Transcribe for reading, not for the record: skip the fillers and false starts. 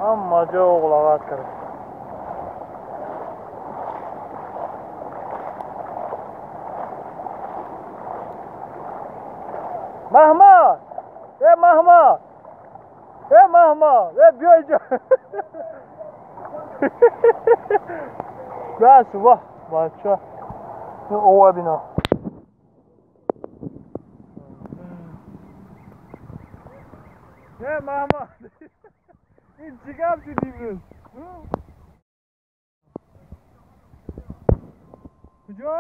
Ҳама ҷо оғлағат кард. Маҳмад! Э Маҳмад! Э Маҳмад! Э биё инҷо! Бас ваҳ бача. Ин ова бина. Э Маҳмад! Ин чӣ гап шуд имрӯз? Куҷо?